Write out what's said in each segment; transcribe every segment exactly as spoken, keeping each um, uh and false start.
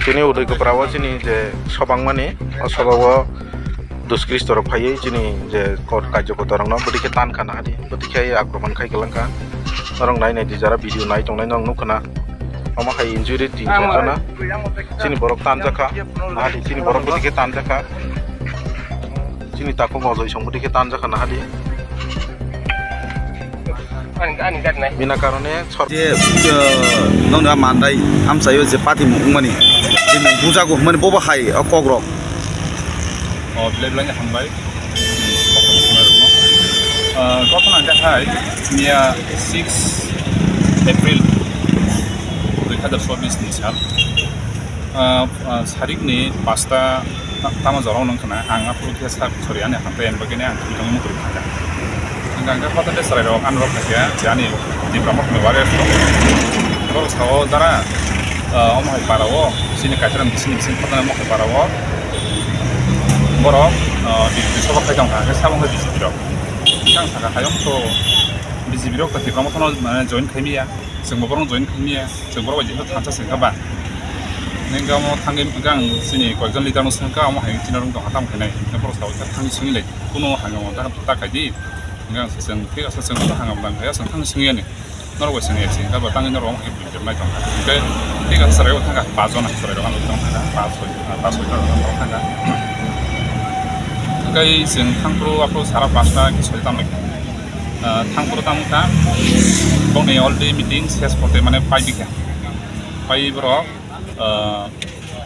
Chini Udaikopra o chini je sobangmani, o sobao duskristo rok phaiwi chini je kor-, karjokorta rokno bwtwi khe tan kha nahadi, bwtwi khe akromon khai kwlang kha. Norok nai nai di, jara video nai tongnai norok nukha na. Omo hai injury tin char jona. Chini borok tanjakha. Nahadi chini borok bwtwi khe tanjakha. Chini takhuk Ojoi song bwtwi khe tanjakha nahadi. Bina karone sor- Je, uh, nokni a mandai amchaio je patimung wngmani, je nung bujago hwnmani bobo hai o kokrok. O, belai belai hambai. Ah, gotona hwnkhe hai, miya six April dui hazar chobbish ni sal. Ah, ah, sarikni pasta ta-, tamo jorao nung khna, ang aphuru khe sak sori ani hambai, ani bagwino ang tongmung kwrwi kha. Hwnkha hwnkhe hotel de chwrairok ano rok kha khe, je ani Tipra Mothani warriors rok. Borok sao jara, ah, omo hai para o, chini Kaitorni bisingni bising hotel omo hai para o. Borok, ah, B J P sobo khai tongkha, hwnkhe sabo wngkha B J P rok. Hwnkhe ang sakha, hayung to B J P rok to Tipra Mothano mane join khai miya, chwngbo borokno join khai miya. Chwng borok bai jesa thansa se wngkha ba. Neng khe omo thangwi hwnkhe ang chini koyekjon leader no swngkha, omo hai chini rwng tongkha tamo khainai. Hwnkhe borok sao khe thangwi swngwi lai, kuno hangno ta, ta khai di. Hwnkhe ang se chwng thik asa chwng ta hangno tang khe chwng thangwi swngwi ani. Norok bai swngya se wngkha ba tangwi norok omo hai buini nai tongkha. Hwnkhe thik asa chwrairok thangkha, paanch jona chwrairok ano tongkha, paanch soi, paanch soi jona thangkha. Hwnkhe chwng thangphuru aphuru sara pasta khe soi tamo. Ah, thangphuru tamo kha, bokni already meeting ses korte mane pai bikha. Pai borok, ah,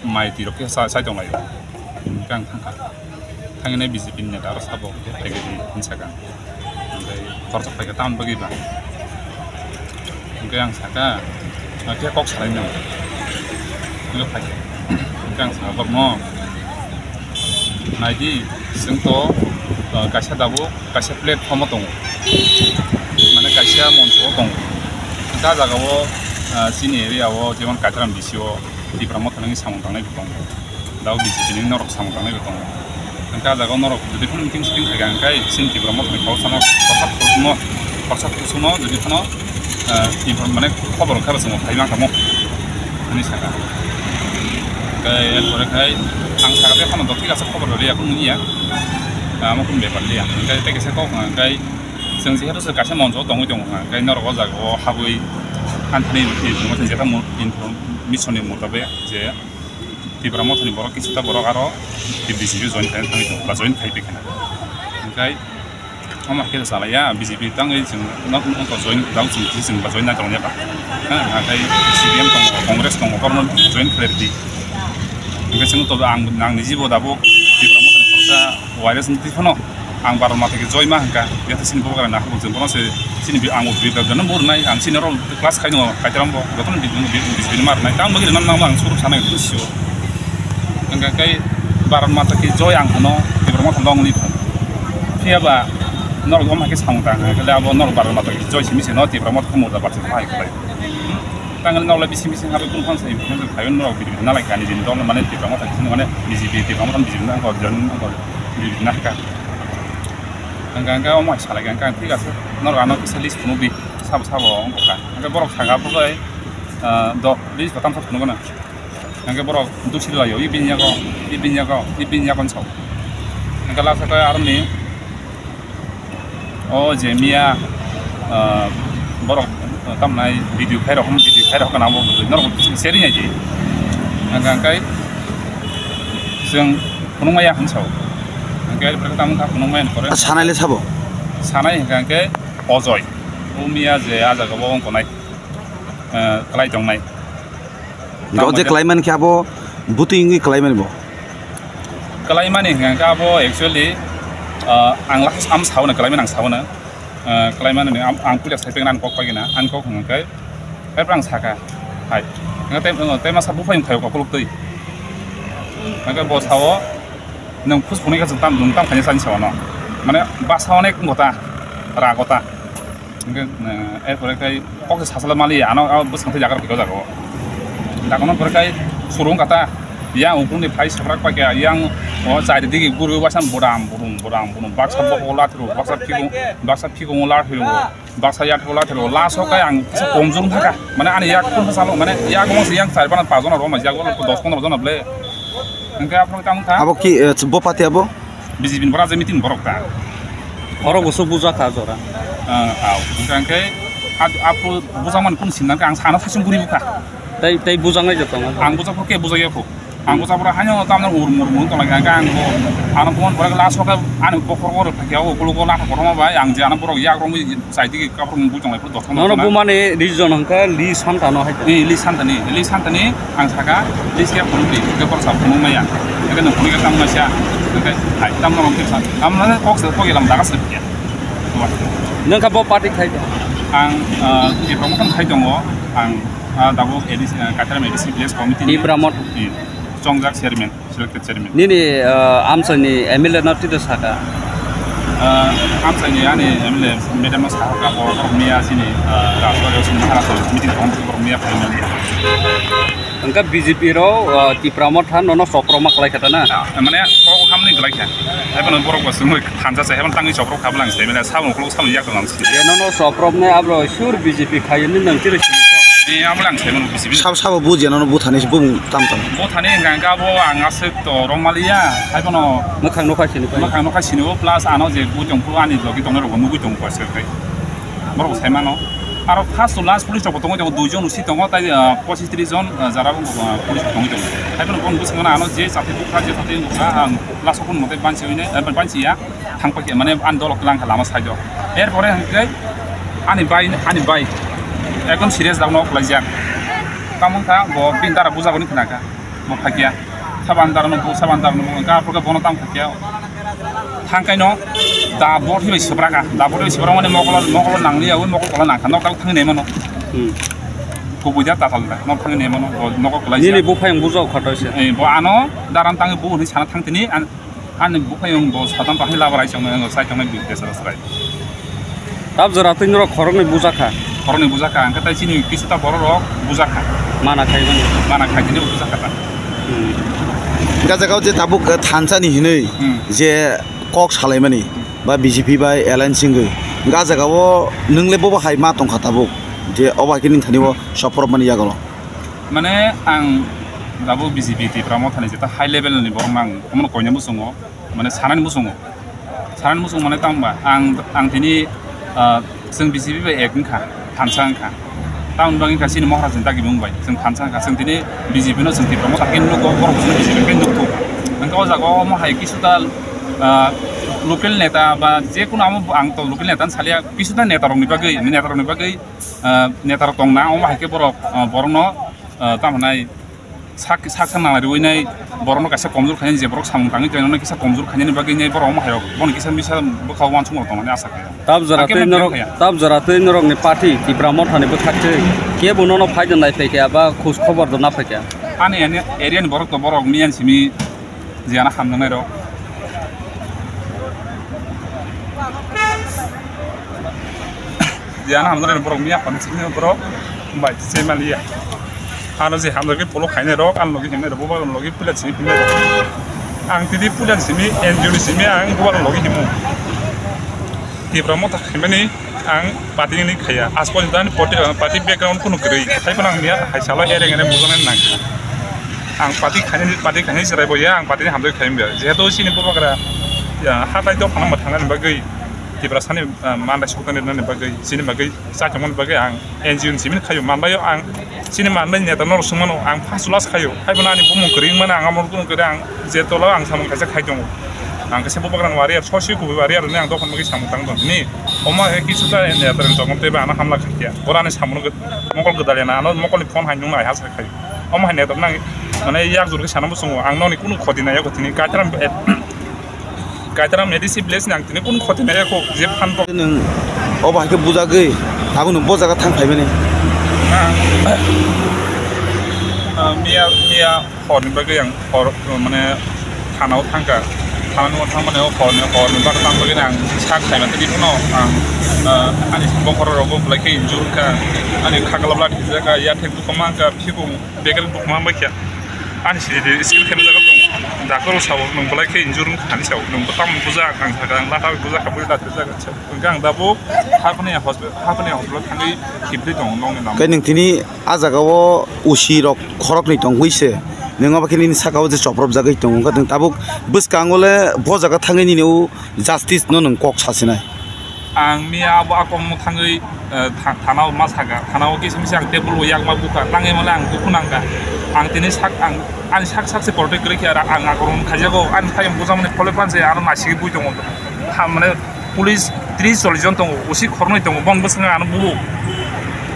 mai twi rok khe sa-, sai tong lai. Hwnkhe ang thangkha. Thangwi B J P ni neta aro sabo khe phaikhe di hinwi sakha. Hwnkhe khoroksa phaikha tamoni bagwi ba. Hwnkhe ang sakha, ah, khe kok salai nang. Hwnkhe phaikha. Hwnkhe ang sakha borokno, naidi, chwng to, ah, kaisa tabuk kaisa platform o tongo, mane kaisa moncho o tongo. Hwnkhe ah jaga o, ah, chini area o jemon Kaitharam D C o Tipra Motha nangwi samung tangnai bo tongo, dao B J P ni norok samung tangnai bo tongo. Hwnkhe ah jaga o norok jodi phano meeting siting khaikha hwnkhe chini Tipra Motha ni kok sano khoroksa khoroksa no, khoroksa khoroksa no jodi phano, ah, inform mane khobor wngkha bo chwng bo phai mankha mo hwnwi sakha. Hwnkhe erpore khai ang sakha tei phano dotwi kaisa khobor rwliya, kunu nungya, ah, omo kunu bepar liya. Hwnkhe tei kaisa kok hwnkha hwnkhe chwng jehetu se kaisa moncho tongwi tongo hwnkha hwnkhe norok o jaga o habwi anthani information jeta mo-, information ni motabe je Tipra Mothani borok kisu ta borok aro B J P join khai thangwi tongo ba join khai phaikha. Hwnkhe omo hai khe salaiya, B J P tangwi chwng nok nok join dao chwng kisi chwng ba join nai tongya ba. Ha, hatai C P M tongo, Congress tongo, borokno join khlai rwdi. Hwnkhe chwng to ang, ang niji bo dabo Tipra Mothani khoroksa wireless wngtwi phano ang Bharat Mata ki joy ma hwnkha. Yato chini bobo gana nahakbo chwng bono se chini bi-, ang bo bibak jano bo rwnai, ang chini oro class khai no Kaitharam bo jotono bi-, bi-, bi-, bini ma rwnai. Tamo bagwi rwna nangma ang suruk sanai twi sio. Hwnkha khe Bharat Mata ki joy ang hwno, Tipra Motha dong ni phano. Phiya ba norok omo hai khe samung tang, hwnkhe le abo norok Bharat Mata ki joy simi se no Tipra Motha khe murda barjak hai khlai. Tangwi norok le bising bising habai kung phan sai, kung phan sai norok bidi bidi na lai kha, ani jin dol mane Tipra Motha ki mane B J P, Tipra Motha B J P na ko jon ko bidi bidi na kha. Hwnkha hwnkhe omo hai salai kha, hwnkha thik ase, norok ano kisa list phunuk di, sabo sabo wngkha. Hwnkhe borok saka phuru bai, ah, dok, bis ba tamsa phunuk gana. Hwnkhe borok dusri lai o, i bini yago, i bini yago, i bini yago ni sao. Hwnkhe lasa khe aroni o je miya, ah, borok, ah, tamnai video khairok, video khairok kana bo norok sharing ai di. Hwnkhe hwnkhe chwng phunukmaya hwn sao. Hwnkhe tamo kha phunukmaya ni pore. Sanai le sabo? Sanai hwnkhe hwnkhe Ojoi. O miya je a jaga bo wngkonai, ah, kwlai tongnai. Hwnkhe o je kwlaimani khe abo bwtwi wngwi kwlaimani bo? Kwlaimani hwnkha khe abo actually, ah, ang last am saono kwlaimani ang saono, ah, kwlaimani ang, ang puila sai pegna ang kok paigina ang kok hwnkha khe, khe ang sakha hai. Hwnkha tei, tei masa buphai wngkha kokluk twi. Hwnkha bo sao nwng phus phunui khe chwng tam, nwng tam khaina sani saono. Mane basa onek wngkha ta, rago ta. Hwnkhe, eh, erpore khai kok se sasala mali, ano, ah, bwskango jaga rok jaga o. Jaga no pore khai suru wngkha ta. Yang ukulni phai sabrak paikha, yang o charidigi guru basa bodam bodum, bodam bodum, baksa bokol lathiro, baksa phikung, baksa phikung lathiro, baksa yathiro lathiro, last o khe ang kisa komjor thaka, mane ani yak phun salo, mane yak mong yang char bana pajon aro ma yak dos pondro jon ble. Hingke aphro tamo kha. Abo ki, eh, bo party abo? B J P ni borok je meeting borok ta. Borok bo so buja kha jora. Ah, au. Hingke hingke ap-, aphro buja man kun sinna ang sana sasung guri bukha. Tai, tai buja ngai jotong. Ang buja pho ke buja ya pho. Ang buja pura hanya tamna ur mur mur tong lagi ang bo. Ano pon borok last o khe ani bokhor borok phakya o kulugo lakha korma bai ang je ano borok yak rong Saitigi kaprung bui tonglai phuru dothok. Nono bumani reason hwnkhe Li Santa no hai. Ni Li Santa ni, Li Santa ni ang saka Li sia phunuk di, ke borsa phunuk maya. Ke no phunuk tam masa. Ke hai tam no ke sa. Am na kok se kok ilam daga se ya. Nwng kha bo party khai tong? Ang, ah, Tipra Motha khai tongo. Ang, ah, dabo A D C, ah, Kaithar A D C village committee ni Tipra Motha. Ni chongjak chairman. Selected chairman. Nini, ah, amchaini M L A no tito saka? Ah, amchaini ani M L A madam no saka bo, borok miya chini, ah, Rajbari o chini Maharaj meeting tong borok miya phaimani. Hwnkhe B J P rok, ah, Tipra Motha nono soprokma khlai kha ta na? Ah, mane kok hamni khlai kha. Ebono borok bo swngwi thansa se, ebono tangwi soprok kha bwlang se, mane saboni ukuluk saboni yak tong ang se. Je nono soproknai abro sure B J P khayo ni nang tiro sini sok. Eh, amo lang se mano B J P. Sab sabo buji nono buthani se bumung tam tam. Buthani hwnkha hwnkhe abo ang aswk to rwngmaliya, haiphano mwkhang nokha sini pai. Mwkhang nokha sini o, plus ano je bui tongkhu ani logi tongnai rokbo nugui tongo aswk khai. Borok sai mano. Aro first to last police rok bo tongwi tongo, dui jon usi tongo, tai, ah, pochish tris jon, ah, jara bo, ah, police rok tongwi tongo. Haiphano boni bwskango ano je chati bukha, je chati bukha, ang last o phone mote banchi hwine, eh, banchi ya. Thang paikha, mane ani dolo kwlang kha lama side o. Er pore hwnkhe ani bai, ani bai ekdom serious dagno kwlaijak. Tamo wngkha bo bini dara bujago ni khna kha, bo phakya. Saban dara no bu, saban dara no bu, wngkha aphuru khe bono tamo phakya. Thang kaino da bot hibai swbra kha, da bot hibai swbra mane mokolo, mokolo nangli yaui mokol kola nangkha, nok dak thangwi naimano. Hmm. Kubui da tatal da, nok thangwi naimano, bo nokol kwlaijak. Nini buphayung bujao kha toise. Eh, bo ano daran tangwi bu hwnwi sana thang tini, an-, Ani buphayung bo satam bahai labar ai chongnai, sai tongnai bini besa srai. Tab jora twi norok khoroknwi bujakha. Khoroknwi bujakha, hwnkhe tai chini kisuta borok rok bujakha. Mana khai mani. Mana khai tini bujakha ta. Hmm. Ga jagao je tabuk, eh, thansa ni hinwi Hmm. je kok salaimani ba B J P bai alliance wngwi. Ga jagao nwng le bobo hai ma tongkha tabuk je obo hai khe nwng thani o soprok mani yago. Mane ang tabuk B J P Tipra Motha ni jeta high level ni borok no ang omono koina muchungo. Mane sanani muchungo, sanani muchungo mane tamo ba ang, ang tini, ah, chwng B J P bai ek wngkha, thansa wngkha. Tamoni bagwi wngkha chini Maharaj ni dagi mung bai chwng thansa wngkha, chwng tini B J P no chwng Tipra Motha khe nugo, borok chwng B J P khe nukgo. Hwnkhe o jaga o omo hai kisuta, ah, local neta ba je kunu amo ang to local neta salia, kisuta neta rok ni bagwi, neta rok ni bagwi, ah, neta rok tongna omo hai khe borok, ah, borok no, ah, tamo nai sak, sak, sak nang riui nai borok no kaisa komjor khainani je borok samung tangwi tongwi kisa komjor khainani bagwi nai borok omo hai rok bono kisa misa bwkha uansuk rok tongmani asa khaio. Tab jora Hakhe tei ma norok, kaya. Tab jora tei norok ni party Tipra Motha ni bwkhak tei kebo nono phai do nai phai kha ba khoj khobor do na phai kha. Ani ani area ni borok to borok miyan simi je ano hamjaknai rok. Je ano hamjaknai borok miya phano sini borok bai se maliya. Ano je hamjakgwi polo khainai rok, ano logi himnai rok, bubagra logi puila simi himnai rok. Ang tini puila simi, N G O ni simi ang bubagra logi himo. Tipra Motha khaimani ang party ni khaiya. Aaj porjonto ani party, party background kunu kwrwi. Haiphano ang miya hai salo ereng ereng bujanai nang. Ang party khainani, party khainani chwrai bo ya, ang party ni hamjakgwi khai wngya. Jehetu chini bubagra, ya, hatai dophano mwthangna ni bagwi, Tiprasa ni, ah, mandai sokna ni bagwi, chini bagwi, chachomani bagwi ang N G O ni simi khaio, manbaio ang chini manbai neta norok swngmano, ang first last khaio. Haiphano ani bumung kwrwi wngmano, ang amo kunu kwrwi ang je tolo ang samung kaisa khai tongo. Ang kaisa bubagra ni warrior, sosi kubui warrior ni ang dophano bagwi samung tang tong tini. Omo hai kisuta neta rok tongma tei ba ano hamla khaikya. Bora ni samung mokol gwdalya na, ano mokol ni phone hai nung nai ha sa khai. Omo hai neta nang mane yak jor khe sana muchungo, ang noni kunu khoti nai ya khoti ni kaitram, kaitram A D C village ni ang tini kunu khoti nai ya kho je phan bo. Nwng obo hai khe bujagwi tabuk nwng bo jaga thang phaimani. Ah, miya, miya. Horni bagwi ang hor, mane, thanao thangkha. Thanani ulo thangmani o horni, horni bagwi tang bagwi ang sak khaima tei phano ang, ah, ani bokhorok rogo belai khe injure wngkha. Ani khakla bwla thwijak kha, yathek bukhuma wngkha, phikung beker bukhuma wngbaikha. Ani siri de skill khe jaga tong. Doctor o sao nwng belai khe injure wng kha hinwi sao. Nwng bo tamo buja ang sakha, ang lata buja kha, buja lata jaga sao. Hwnkhe ang dabo Hapani hospital, Hapani hospital thangwi himtwi tongo nokni lama. Khe nwng tini a jaga o usi rok khoroknwi tongwi se. Nwng abo khe nini saka o je chopropjagwi tongo. Hwnkhe nwng tabuk bwskango le bo jaga thangwi nini o justice no nwng kok sasinai. Ang miya abo a kokno thangwi, eh, tha-, thana o ma saka, thana o kisa misa ang table o yakma bukha, tangwi male ang dukhu nangkha. Ang tini sak, ang, ani sak sak se protect kwrwi khe, ang akorong khaijago, ani thayung bujamani phole phan se ano naisingwi bui tongo. Ha, mane, police tris chollish jon tongo, usi khornoi tongo, bong bwskango ano buo.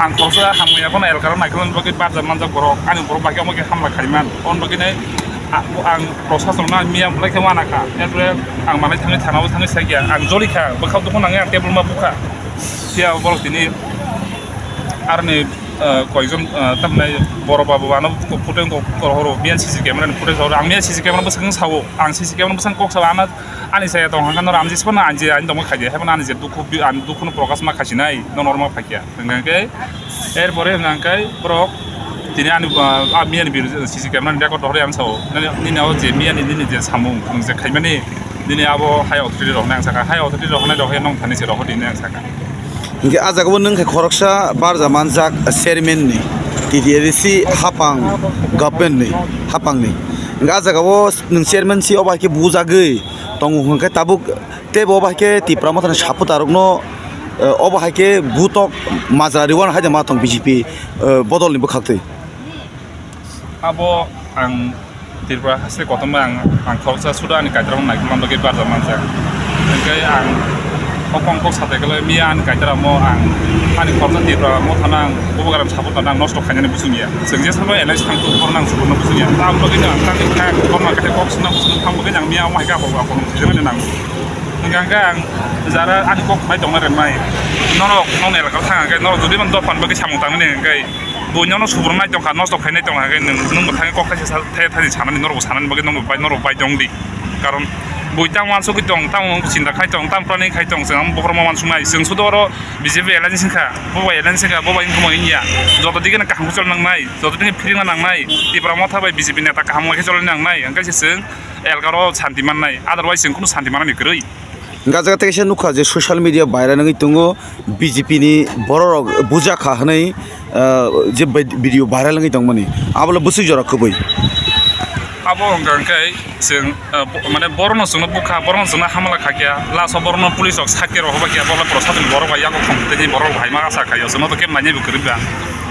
Ang khoroksa hamya phano elkaro naikolna bagwi barjak manjak borok, ani borok bai khe omo khe hamla khaiman, oboni bagwi nai a-, ang Prosason no ang miya belai khe uanakha. Erpore ang manai thangwi thana o thangwi sakya. Ang jolikha, bwkhao dukhu nangwi ang table ma bukha. Phiya borok tini aroni, eh, koijon, eh, tamni borok ba bo ano photo wngkha horo. Miya C C camera ni footage horo. Ang miya C C camera bwskango sao. Ang C C camera bwskango kok sao. Ano ani saya tong hangkha no ramjisphano ang je ani tongma khaidi. Haiphano ani je dukhu bi-, ani dukhuno prokash ma khaisinai. No normal phakya. Hwnkhe, erpore hwnkhe borok tini ani, ah, ah, miyani biru C C camera ni record rohorwi ang sao. Nini, nini o je miyani nini je samung, nwng je khaimani, nini abo hai authority rokno ang sakha, hai authority rokno rohorwi nwng thani se rohorwi hinwi ang sakha. Hwnkhe ah jaga o nwng khe khoroksa barja manjak chairman ni, T T A D C hapang government ni, hapang ni. Hwnkhe ah jaga o nwng chairman si obo hai khe bujagwi tongo hwnkhe tabuk. Tei bo bai khe Tipra Mothani supporter rokno, eh, obo hai khe butok majra rwna hai de ma tong B J P, eh, bodol ni bwkhak twi. Abo ang Tripura haste kotorma ang, ang khoroksa suda ani Kaitorno naikolna bagwi barjak manjak. Hwnkhe ang o kong kok satai kwlai miya ani Kaitor amo ang ani khoroksa Tipra Mothano ang bubagra support rwna ang nosto khainani bwswngya. Chwng je sabo alliance thang tong phuru nang sukurno bwswngya. Tamoni bagwi ang tangwi kha kotorma khe kok swna bwswng thang bagwi ang miya omo hai khe akhol akhol nang swijagani nang. Hwnkhe ang jara ani kok khwnai tongna rwmai. Norok nokni elakao thang hwnkhe norok jodi mano dophani bagwi samung tangmani hwnkhe buino no subrungnai tongkha, nosto khainai tongkha hwnkhe nwng, nwngbo thangwi kok thaisa sa-, thai-, thani sanani norokbo sanani bagwi nokni bai norok bai tongdi. Karon bui tamo uansugwi tong, tamo chinta khai tong, tamo planning khai tong, chwng amo bokhorokma uansuknai. Chwng sudo oro B J P alliance wngkha, bo bai alliance wngkha, bo bai wngkha wngya. Joto digi no kaham khe chol nangnai, joto digi no phirikna nangnai. Tipra Motha bai B J P neta kaham khe chol nangnai, hwnkhe se chwng elkaro santi mannai, otherwise chwng kunu santi manani kwrwi. Hwnkhe ah jaga tei kaisa nukha je social media viral wngwi tongo, B J P ni borok rok bujakha hwnwi, ah, je vid-, video viral wngwi tongmani, abo le bwswk jora kwbwi. Abo hwnkha hwnkhe chwng, ah, bo-, mane borokno chwngno bukha, borokno chwngno hamla khakya, last o borokno police rok sakya rok hobaikya, borok le prosason borok bai yago khum tei borok bai ma asa khaio, chwngno to kebo nainaibo kwrwi ba.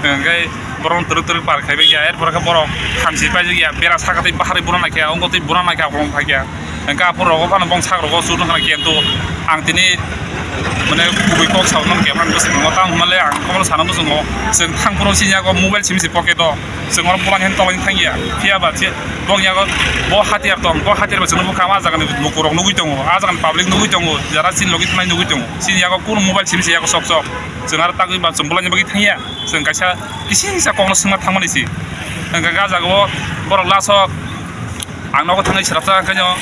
Hwnkhe borokno twrwk twrwk par khaibaikya, er pore khe borok hamsi paijak ya, bera saka tei baharwi bura naikha, wngkha tei bura naikha, aphuru phakya. Hwnkhe aphuru rogo phano bong sak rogo chukno khna khe, to ang tini mane kubui kok sao nang khe, mane bwswk nango, tamo hwnmale ang omono sana bwswk nango. Chwng thang phuru chini yago mobile simi se pocket o, chwng oro bolani hin tolani thangya, phiya ba che bong yago bo hatiyar tong, bo hatiyar ba chwngno bwkha ma jagani lukurok nugui tongo, a jagani public nugui tongo, jara chini logi thanai nugui tongo, chini yago kunu mobile simi se yago sok sok, chwng aro tagwi ba chwng bolani bagwi thangya. Chwng kaisa kisingsa kokno swngna thangmani se. Hwnkhe ah jaga o borok last o ang nogo thangwi swrapsa khaino,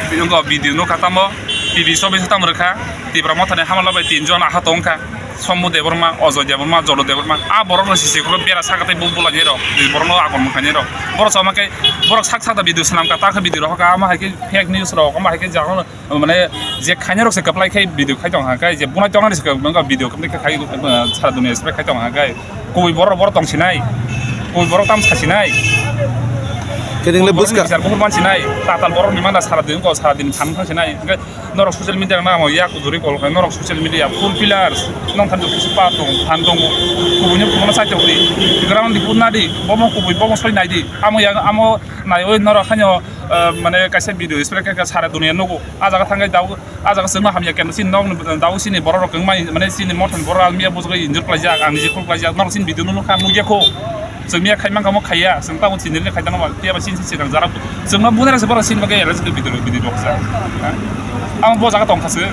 wngkha video nukha tamo, T V showbiz tamo rwkha, Tipra Mothani hamala bai tinjon aha tongkha, Somu Debbarma, Ajoy Debbarma, Jolo Debbarma, a borok rok sisi koro bera saka tei bo bula ni rok, borok no agon mokha ni rok, borok sama khe borok sak sak da video swnam kha, ta khe video rok kha, ama hai khe fake news rok, ama hai khe jaga Mane je khainai rok se kwplai khai video khai tong ha, khai je bunai tong ani se kwbangma video kwplai khai, eh, sara dunia spread khai tong ha, khai kubui borok, borok tong sinai, kubui borok tam sa sinai. Khe nwng le bwskang. Borok ni bichar buphuru man sinai, tatal borok ni manda sara din ko sara din phan phan sinai. Hwnkhe norok social media nang yak juri kol khai norok social media full pillars nong than jok kisi pa tong phan tong kubui ni phunukna sai tong di ground di pun na di bomo kubui bomo soi nai di amo yang amo nai oi norok khaino, eh, mane kaisa video spread khai sara dunia nugo. Ah jaga thangwi dau, ah jaga chwngno hamya khe chini nokni dau chini borok rok wngmani, mane chini mothani borok almiya bujagwi injure khlaijak, ang nije khul khlaijak, norok chini video no nukha, nukya kho. Chwng miya khai mankha mo khaiya, chwng tamo chini le khai tangma ba, phiya ba chini se chwng jara. Chwngno bunai rok se borok chini bagwi alai video, video rok sa. Ha? Ang bo jaga tongkha se.